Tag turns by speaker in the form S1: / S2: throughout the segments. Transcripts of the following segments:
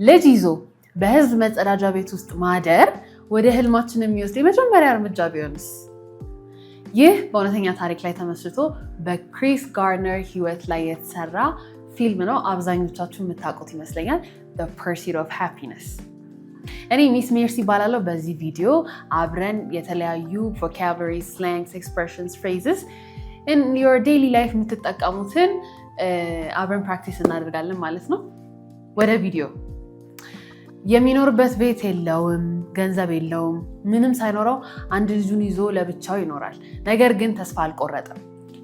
S1: ልጅ ይዞ በህዝብ መጸዳጃ ቤት ውስጥ ማደር ወደ ህልማችን የሚወስድ የመጀመሪያ እርምጃ ቢሆንስ? ይህ በእውነተኛ ታሪክ ላይ ተመስርቶ በክሪስ ጋርድነር ህይወት ላይ የተሰራ ፊልም ነው። አብዛኞቻችሁ የምታውቁት ይመስለኛል። The Pursuit of Happiness። እኔ ሚስ ሜርሲ እባላለሁ። በዚህ ቪዲዮ አብረን የተለያዩ vocabulary፣ slangs፣ expressions፣ phrases in your daily life የምትጠቀሙትን አብረን practice እናደርጋለን ማለት ነው። ወደ ቪዲዮ። የሚኖርበት ቤት የለውም፣ ገንዘብ የለውም። ምንም ሳይኖረው አንድ ልጁን ይዞ ለብቻው ይኖራል። ነገር ግን ተስፋ አልቆረጠም።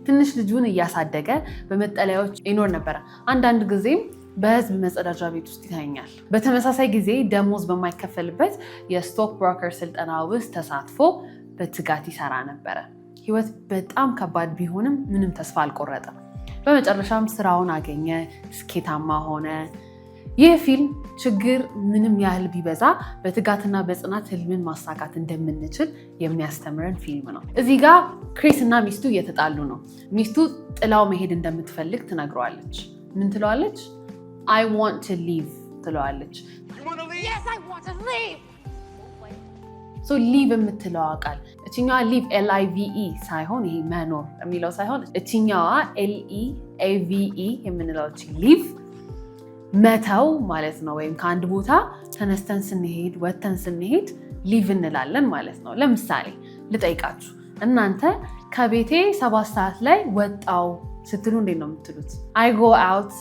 S1: ትንሽ ልጁን እያሳደገ በመጠለያዎች ይኖር ነበረ። አንዳንድ ጊዜም በህዝብ መጸዳጃ ቤት ውስጥ ይተኛል። በተመሳሳይ ጊዜ ደሞዝ በማይከፈልበት የ stock broker ስልጠና ውስጥ ተሳትፎ በትጋት ይሰራ ነበረ። ህይወት በጣም ከባድ ቢሆንም ምንም ተስፋ አልቆረጠም። በመጨረሻም ስራውን አገኘ፣ ስኬታማ ሆነ። ይህ ፊልም ችግር ምንም ያህል ቢበዛ በትጋትና በጽናት ህልምን ማሳካት እንደምንችል የሚያስተምረን ፊልም ነው። እዚህ ጋር ክሪስ እና ሚስቱ እየተጣሉ ነው። ሚስቱ ጥላው መሄድ እንደምትፈልግ ትነግረዋለች። ምን ትለዋለች? "I want to leave" ትለዋለች።
S2: Yes, I want to leave.
S1: So leave የምትለዋ ቃል፣ እችኛዋ live LIVE ሳይሆን፣ ይሄ መኖር የሚለው ሳይሆን፣ እችኛዋ LEAVE የምንለው እቺ leave መተው ማለት ነው። ወይም ከአንድ ቦታ ተነስተን ስንሄድ፣ ወጥተን ስንሄድ leave እንላለን ማለት ነው። ለምሳሌ ልጠይቃችሁ፣ እናንተ ከቤቴ 7 ሰዓት ላይ ወጣው ስትሉ እንዴት ነው የምትሉት? I go out፣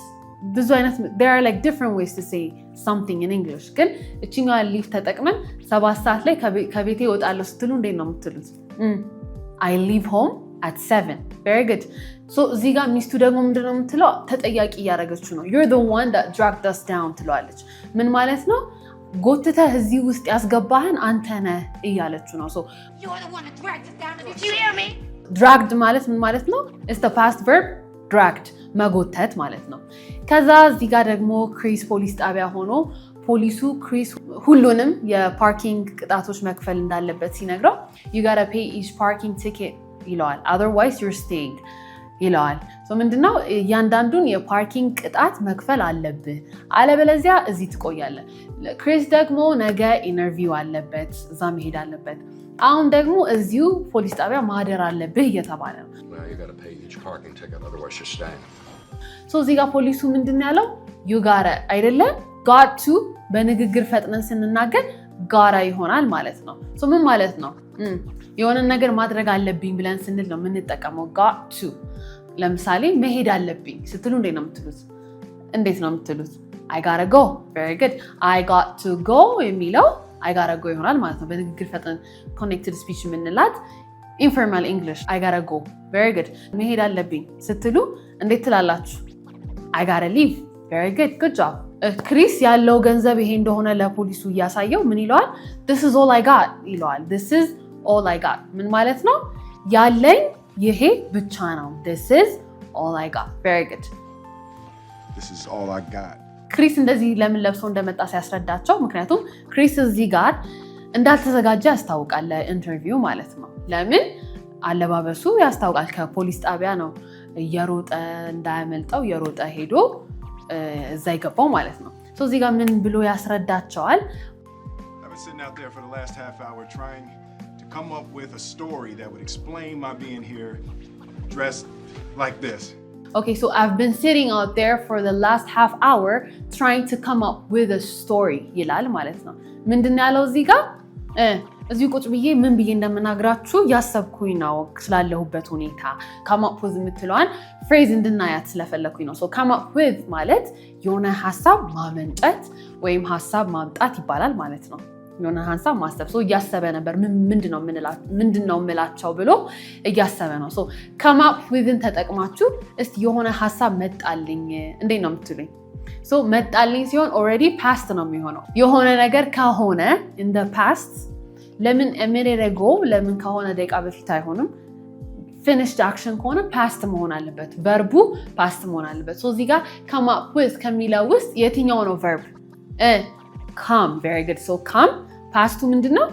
S1: ብዙ አይነት፣ there are like different ways to say something in English፣ ግን እችኛዋ leave ተጠቅመን 7 ሰዓት ላይ ከቤቴ እወጣለሁ ስትሉ እንዴት ነው የምትሉት? I leave home at 7. Very good. So እዚህ ጋር ሚስቱ ደግሞ ምንድነው የምትለው? ተጠያቂ እያደረገችው ነው። "You're the one that dragged us down" ትለዋለች። ምን ማለት ነው? ጎትተህ እዚህ ውስጥ ያስገባህን አንተ ነህ እያለችው ነው። So
S2: You're the one that dragged us down. Did you hear me?
S1: Dragged ማለት ምን ማለት ነው? It's the past verb dragged፣ መጎተት ማለት ነው። ከዛ እዚህ ጋር ደግሞ ክሪስ ፖሊስ ጣቢያ ሆኖ ፖሊሱ ክሪስ ሁሉንም የ parking ቅጣቶች መክፈል እንዳለበት ሲነግረው "You gotta pay each parking ticket" ይለዋል። "Otherwise you're staying" ይለዋል። ምንድነው? እያንዳንዱን የ parking ቅጣት መክፈል አለብህ፣ አለበለዚያ እዚህ ትቆያለህ። ክሪስ ደግሞ ነገ interview አለበት፣ እዛ መሄድ አለበት። አሁን ደግሞ እዚሁ ፖሊስ ጣቢያ ማደር አለብህ እየተባለ ነው።
S3: Now you gotta pay each parking ticket, otherwise you're staying.
S1: So እዚህ ጋር ፖሊሱ ምንድን ያለው? You gotta አይደለ? Got to በንግግር ፈጥነን ስንናገር gotta ይሆናል ማለት ነው። So ምን ማለት ነው? የሆነን ነገር ማድረግ አለብኝ ብለን ስንል ነው የምንጠቀመው got to። ለምሳሌ መሄድ አለብኝ ስትሉ እንዴት ነው የምትሉት? እንዴት ነው የምትሉት? I gotta go. Very good. I got to go የሚለው I gotta go ይሆናል ማለት ነው። በንግግር ፈጥነን connected speech የምንላት informal English I gotta go. Very good. መሄድ አለብኝ ስትሉ እንዴት ትላላችሁ? I gotta leave. Very good. Good job. ክሪስ ያለው ገንዘብ ይሄ እንደሆነ ለፖሊሱ እያሳየው ምን ይለዋል? "This is all I got" ይለዋል። "This is all I got" ምን ማለት ነው? ያለኝ ይሄ ብቻ ነው። This is all I got. Very good.
S4: This is all I got.
S1: ክሪስ እንደዚህ ለምን ለብሶ እንደመጣ ሲያስረዳቸው፣ ምክንያቱም ክሪስ እዚህ ጋር እንዳልተዘጋጀ ያስታውቃል፣ ለ interview ማለት ነው። ለምን? አለባበሱ ያስታውቃል። ከፖሊስ ጣቢያ ነው እየሮጠ፣ እንዳያመልጠው እየሮጠ ሄዶ እዛ የገባው ማለት ነው። So እዚህ ጋር ምን ብሎ ያስረዳቸዋል?
S4: I've been sitting out there for the last half hour trying to come up with a story that would explain my being here dressed like this.
S1: Okay, so "I've been sitting out there for the last half hour trying to come up with a story" ይላል ማለት ነው። ምንድን ነው ያለው እዚህ ጋር? እዚሁ ቁጭ ብዬ ምን ብዬ እንደምናግራችሁ እያሰብኩኝ ነው ስላለሁበት ሁኔታ። Come up with የምትለዋን phrase እንድናያት ስለፈለኩኝ ነው። So come up with ማለት የሆነ ሀሳብ ማመንጨት ወይም ሀሳብ ማምጣት ይባላል ማለት ነው። የሆነ ሀሳብ ማሰብ፣ so እያሰበ ነበር። ምንድን ነው የምላቸው ብሎ እያሰበ ነው። Come up with ን ተጠቅማችሁ እስቲ የሆነ ሀሳብ መጣልኝ እንዴት ነው የምትሉኝ? መጣልኝ ሲሆን already past ነው የሚሆነው። የሆነ ነገር ከሆነ in the past ለምን minute ago፣ ለምን ከሆነ ደቂቃ በፊት አይሆንም? Finished action ከሆነ past መሆን አለበት። Verb ኡ past መሆን አለበት። እዚህ ጋር come up with ከሚለው ውስጥ የትኛው ነው verb? Come. Very good. So come past ኡ ምንድን ነው?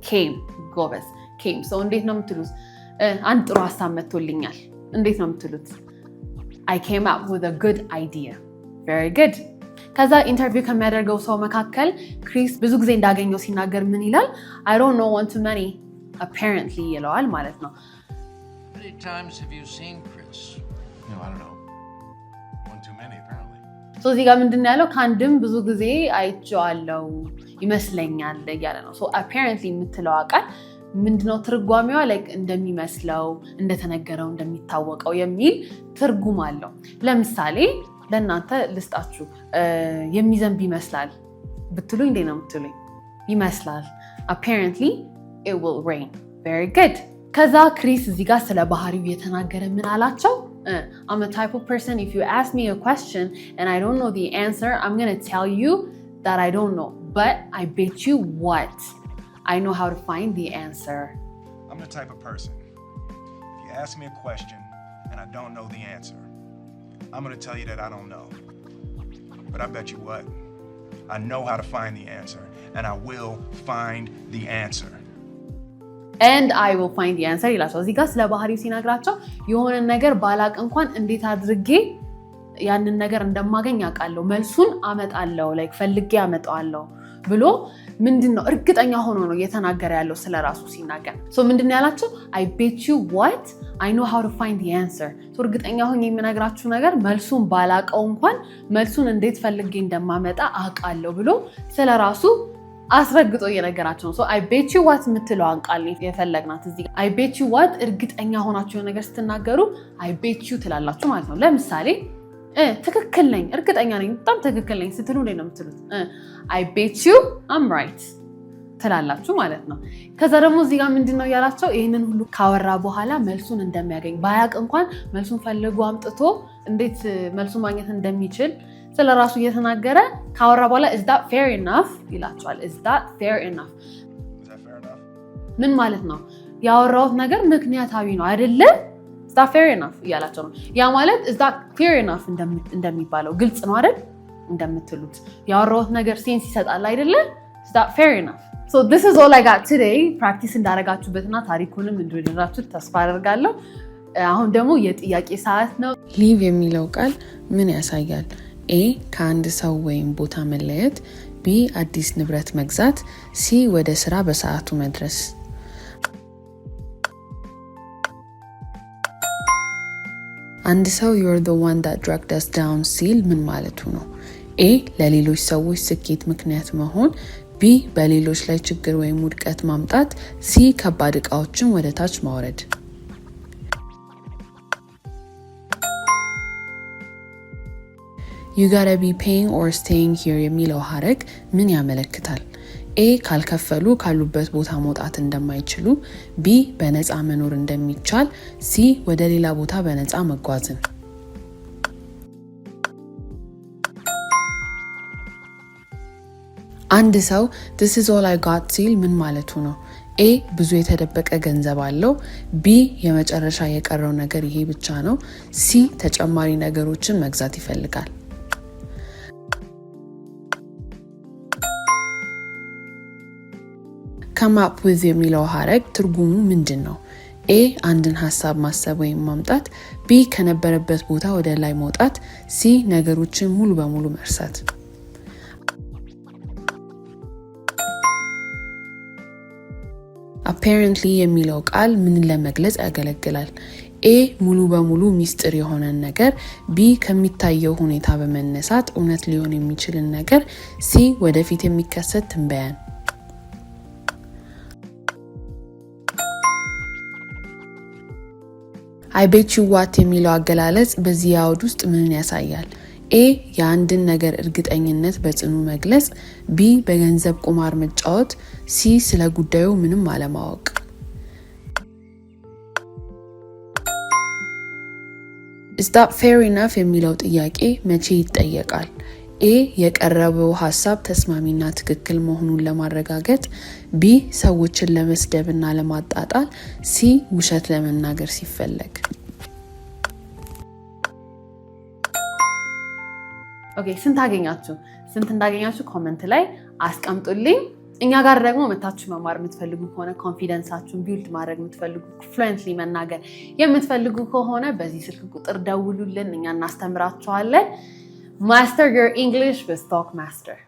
S1: Came። ጎበዝ። Came። So እንዴት ነው የምትሉት? አንድ ጥሩ ሀሳብ መጥቶልኛል። እንዴት ነው የምትሉት? I came up with a good idea. Very good. ከዛ interview ከሚያደርገው ሰው መካከል ክሪስ ብዙ ጊዜ እንዳገኘው ሲናገር ምን ይላል? I don't know one too many apparently ይለዋል ማለት ነው።
S3: How many times have you seen Chris?
S5: No, I don't know. One too many, apparently.
S1: So እዚህ ጋር ምንድን ነው ያለው? ከአንድም ብዙ ጊዜ አይቼዋለሁ ይመስለኛል እያለ ነው። So apparently የምትለው ቃል ምንድነው ትርጓሜዋ? Like እንደሚመስለው፣ እንደተነገረው፣ እንደሚታወቀው የሚል ትርጉም አለው። ለምሳሌ ለእናንተ ልስጣችሁ። የሚዘንብ ይመስላል ብትሉኝ እንዴ ነው የምትሉኝ? ይመስላል። Apparently it will rain. Very good። ከዛ ክሪስ እዚህ ጋር ስለ ባህሪው እየተናገረ ምን አላቸው? I'm a type of person, if you ask me a question and I don't know the answer, I'm gonna tell you that I don't know, but I bet you what? I know how to find the answer.
S4: I'm the type of person, if you ask me a question and I don't know the answer, I'm gonna tell you that I don't know. But I bet you what? I know how to find the answer, and I will find the answer.
S1: And I will find the answer ይላቸዋል። እዚህ ጋር ስለ ባህሪው ሲነግራቸው የሆነ ነገር ባላቅ እንኳን እንዴት አድርጌ ያንን ነገር እንደማገኝ አውቃለሁ፣ መልሱን አመጣለሁ፣ like ፈልጌ አመጣዋለሁ ብሎ ምንድን ነው እርግጠኛ ሆኖ ነው እየተናገረ ያለው ስለ ራሱ ሲናገር። So ምንድን ነው ያላቸው? I bet you what? I know how to find the answer። እርግጠኛ ሆኜ የምነግራችሁ ነገር መልሱን ባላቀው እንኳን መልሱን እንዴት ፈልጌ እንደማመጣ አውቃለሁ ብሎ ስለ ራሱ አስረግጦ እየነገራቸው ነው። I bet you what የምትለዋን ቃል የፈለግናት እዚህ። I bet you what፣ እርግጠኛ ሆናችሁ የሆነ ነገር ስትናገሩ I bet you ትላላችሁ ማለት ነው። ለምሳሌ ትክክል ነኝ፣ እርግጠኛ ነኝ፣ በጣም ትክክል ነኝ ስትሉ እንዴት ነው የምትሉት? I bet you I'm right ትላላችሁ ማለት ነው። ከዛ ደግሞ እዚህ ጋር ምንድን ነው እያላቸው፣ ይህንን ሁሉ ካወራ በኋላ መልሱን እንደሚያገኝ፣ ባያቅ እንኳን መልሱን ፈልጎ አምጥቶ እንዴት መልሱን ማግኘት እንደሚችል ስለ ራሱ እየተናገረ ካወራ በኋላ "Is that fair enough?" ይላቸዋል። "Is that fair enough?"
S4: Is that fair enough?
S1: ምን ማለት ነው? ያወራሁት ነገር ምክንያታዊ ነው አይደለ? "Is that fair enough?" እያላቸው ነው። ያ ማለት "Is that clear enough?" እንደሚባለው፣ ግልጽ ነው አይደል እንደምትሉት፣ ያወራሁት ነገር sense ይሰጣል አይደለ? Is that fair enough? So this is all I got today። Practice እንዳደረጋችሁበትና ታሪኩንም እንደወደዳችሁት ተስፋ አደርጋለሁ። አሁን ደግሞ የጥያቄ ሰዓት ነው።
S6: Leave የሚለው ቃል ምን ያሳያል? A ከአንድ ሰው ወይም ቦታ መለየት፣ B አዲስ ንብረት መግዛት፣ C ወደ ስራ በሰዓቱ መድረስ። አንድ ሰው "You're the one that dragged us down" ሲል ምን ማለቱ ነው? A ለሌሎች ሰዎች ስኬት ምክንያት መሆን፣ B በሌሎች ላይ ችግር ወይም ውድቀት ማምጣት፣ C ከባድ እቃዎችን ወደ ታች ማውረድ። "You gotta be paying or staying here" የሚለው ሀረግ ምን ያመለክታል? A ካልከፈሉ ካሉበት ቦታ መውጣት እንደማይችሉ፣ B በነፃ መኖር እንደሚቻል፣ C ወደ ሌላ ቦታ በነፃ መጓዝን። አንድ ሰው "This is all I got" ሲል ምን ማለቱ ነው? A ብዙ የተደበቀ ገንዘብ አለው፣ B የመጨረሻ የቀረው ነገር ይሄ ብቻ ነው፣ C ተጨማሪ ነገሮችን መግዛት ይፈልጋል። "Come up with" የሚለው ሀረግ ትርጉሙ ምንድን ነው? A አንድን ሀሳብ ማሰብ ወይም ማምጣት፣ B ከነበረበት ቦታ ወደ ላይ መውጣት፣ C ነገሮችን ሙሉ በሙሉ መርሳት። "Apparently" የሚለው ቃል ምንን ለመግለጽ ያገለግላል? A ሙሉ በሙሉ ሚስጥር የሆነን ነገር፣ B ከሚታየው ሁኔታ በመነሳት እውነት ሊሆን የሚችልን ነገር፣ C ወደፊት የሚከሰት ትንበያን። "I bet you what" የሚለው አገላለጽ በዚህ አውድ ውስጥ ምንን ያሳያል? A የአንድን ነገር እርግጠኝነት በጽኑ መግለጽ፣ B በገንዘብ ቁማር መጫወት፣ C ስለ ጉዳዩ ምንም አለማወቅ። "Is that fair enough" የሚለው ጥያቄ መቼ ይጠየቃል? A የቀረበው ሀሳብ ተስማሚና ትክክል መሆኑን ለማረጋገጥ፣ B ሰዎችን ለመስደብና ለማጣጣል፣ C ውሸት ለመናገር ሲፈለግ።
S1: Okay፣ ስንት አገኛችሁ? ስንት እንዳገኛችሁ comment ላይ አስቀምጡልኝ። እኛ ጋር ደግሞ መታችሁ መማር የምትፈልጉ ከሆነ፣ confidence ኣችሁን build ማድረግ የምትፈልጉ፣ fluently መናገር የምትፈልጉ ከሆነ በዚህ ስልክ ቁጥር ደውሉልን፣ እኛ እናስተምራችኋለን። Master your English with Talk Master.